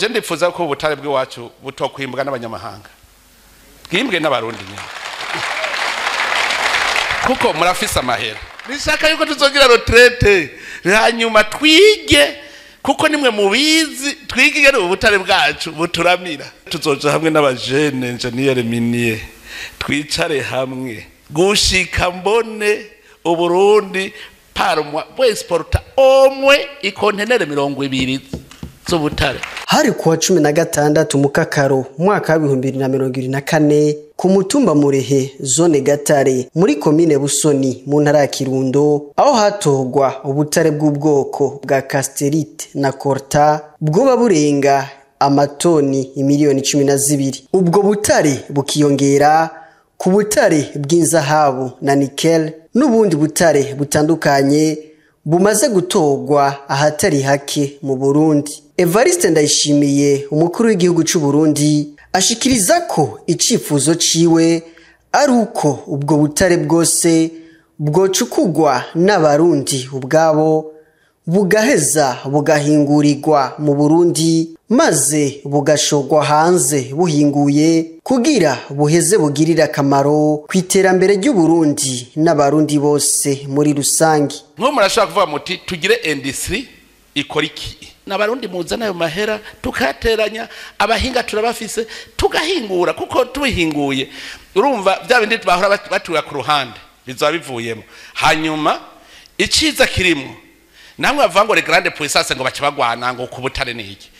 Je ndifuza ko ubutare bw'iwacu butokwimbwa n'abanyamahanga, bwimbwe n'Abarundi nyine, kuko murafise amahera. Nishaka yuko tuzogira retraite, hanyuma twige, kuko nimwe mubizi, twige ingene ubutare bwacu buturamira. Tuzoja hamwe n'abajene ingénieur minier, twicare hamwe gushika mbone Uburundi par mois bwexporta omwe ikontenere 20 z'ubutare. Hari kuwa 16 Mukakaro umwaka wa 2024, ku mutumba Murehe, zone Gatare, muri komine Busoni, mu ntara ya Kirundo, aho hatorwa ubutare bw'ubwoko bwa cassitérite na coltan bwoba burenga amatoni 12 miliyoni. Ubwo butare bukiyongera ku butare bw'inzahabu na nickel n'ubundi butare butandukanye bumaze gutorwa ahatari hake mu Burundi. Evariste Ndayishimiye, umukuru w'igihugu c'u Burundi, ashikiriza ko icifuzo ciwe ari uko ubwo butare bwose bwocukugwa n'Abarundi ubwabo, bugaheza bugahingurirwa mu Burundi, maze bugashorwa hanze buhinguye, kugira buheze bugirire akamaro ku iterambere ry'Uburundi n'Abarundi bose muri rusange. Nk'ubu murashobora kuvuga muti tugire industrie ikora iki, n'Abarundi muzana ayo mahera tukayateranya, abahinga turabafise, tugahingura, kuko tubihinguye urumva bya bindi bahora batura ku ruhande bizoba bivuyemo. Hanyuma iciza kirimo, namwe bavuga ngo les grandes puissances ngo bace bagwana ngo ku butare niki,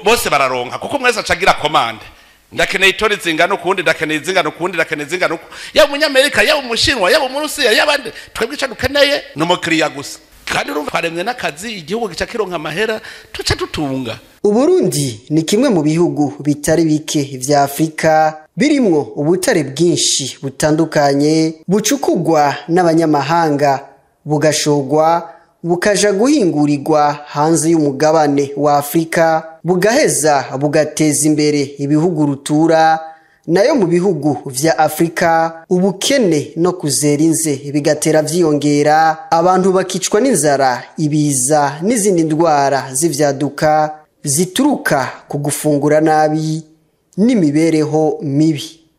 bose bararonka, kuko mwese acagira commande: ndakeneye itoni zingana ukundi, ndakeneye izingana ukundi, ndakeneye izingana uku, yaba Umunyamerika, yaba Umushinwa, yaba Umurusiya, yaba nde. Twebwe ico dukeneye ni umukiriya gusa, kandi urumva twaremye n'akazi, igihugu gica kironka amahera, tuca dutunga. Uburundi ni kimwe mu bihugu bitari bike vya Afurika birimwo ubutare bwinshi butandukanye bucukugwa n'abanyamahanga, bugashorwa bukaja guhingurirwa hanze y'umugabane wa Afurika, bugaheza bugateza imbere ibihugu rutura. Nayo mu bihugu vya Afurika, ubukene no kuzera inze bigatera vyiyongera, abantu bakicwa n'inzara, ibiza n'izindi ndwara z'ivyaduka zituruka ku gufungura nabi n'imibereho mibi.